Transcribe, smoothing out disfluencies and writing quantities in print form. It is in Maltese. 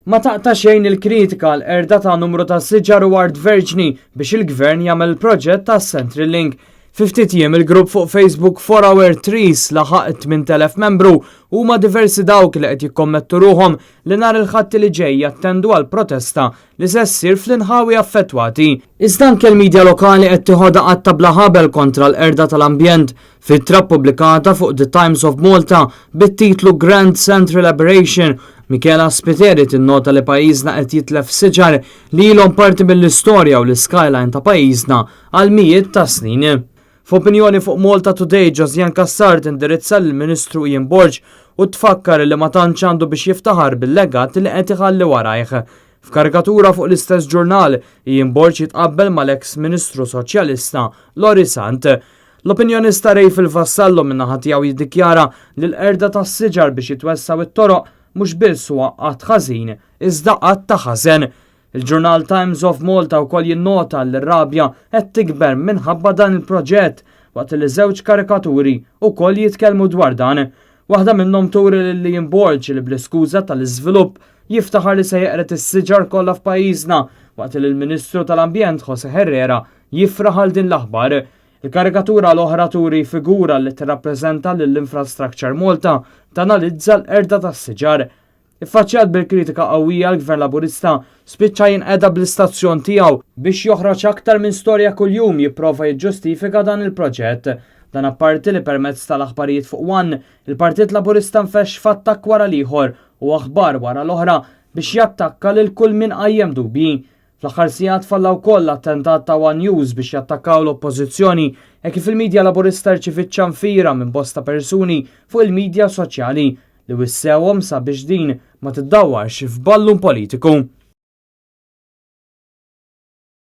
Ma taqta' xejn il-kritika għall-qerda ta' numru ta' siġar u art verġni biex il-Gvern jagħmel il-proġett tas-Central Link. Fi ftit jiem il-grupp fuq Facebook For Our Trees laħaq it-8,000 membru u huma diversi dawk li qed jikkommettu ruħhom li nhar il-Ħadd li ġej jattendu għal protesta li se ssir fl-inħawi affettwati. Iżda anke l-midja lokali qed tieħodha qatta bla ħabel kontra l-qerda tal-ambjent. F'ittra ppubblikata fuq The Times of Malta bit-titlu Grand Central Aberration, Michela Spiteri tinnota li pajjiżna qed jitlef siġar li ilhom parti mill-istorja u l-iskyline ta' pajjiżna għal mijiet ta' snin. F'opinjoni fuq Malta Today, Josianne Cassar tindirizza lill-Ministru Ian Borg u tfakkar li ma tantx għandu biex jiftaħar bil-legat li qed iħalli warajh. F'karikatura fuq l-istess ġurnal, Ian Borg jitqabbel mal-eks Ministru Soċjalista Lorry Sant. L-opinjonista Rayfil Vassallo min-naħa tiegħu jiddikjara li l-qerda tas-siġar biex jitwessgħu t-toroq mhux biss huwa att ħażin, iżda att ta' ħażen. Il-ġurnal Times of Malta wkoll jinnota li r-rabja qed tikber minħabba dan il-proġett waqt li żewġ karikaturi wkoll jitkellmu dwar dan. Waħda minnhom turi lil Ian Borg li bl-iskuża tal-iżvilupp jiftaħar li se jeqred is-siġar kollha f'pajjiżna waqt li l-Ministru tal-Ambjent Jose Herrera jifraħ għal din l-aħbar. Il-karikatura l-oħra turi figura li tirrappreżenta lill-Infrastructure Malta tanalizza l-qerda tas-siġar. Iffaċċjat bil-kritika qawwija l-Gvern Laburista spiċċa jinqeda bl-istazzjon tiegħu biex joħroġ aktar minn storja kuljum jipprova jiġġustifika dan il-proġett. Dan apparti li permezz tal-aħbarijiet fuq One, il-Partit Laburista nfexx f'attakk wara l-ieħor u aħbar wara l-oħra biex jattakka lil kull min qajjem dubji. Fl-aħħar sigħat falla wkoll l-attentat ta' One News biex jattakkaw l-Oppożizzjoni hekk kif il-midja Laburista rċiviet ċanfira minn bosta persuni fuq il-midja soċjali li wissewhom sabiex din ma tiddawwarx f'ballun politiku.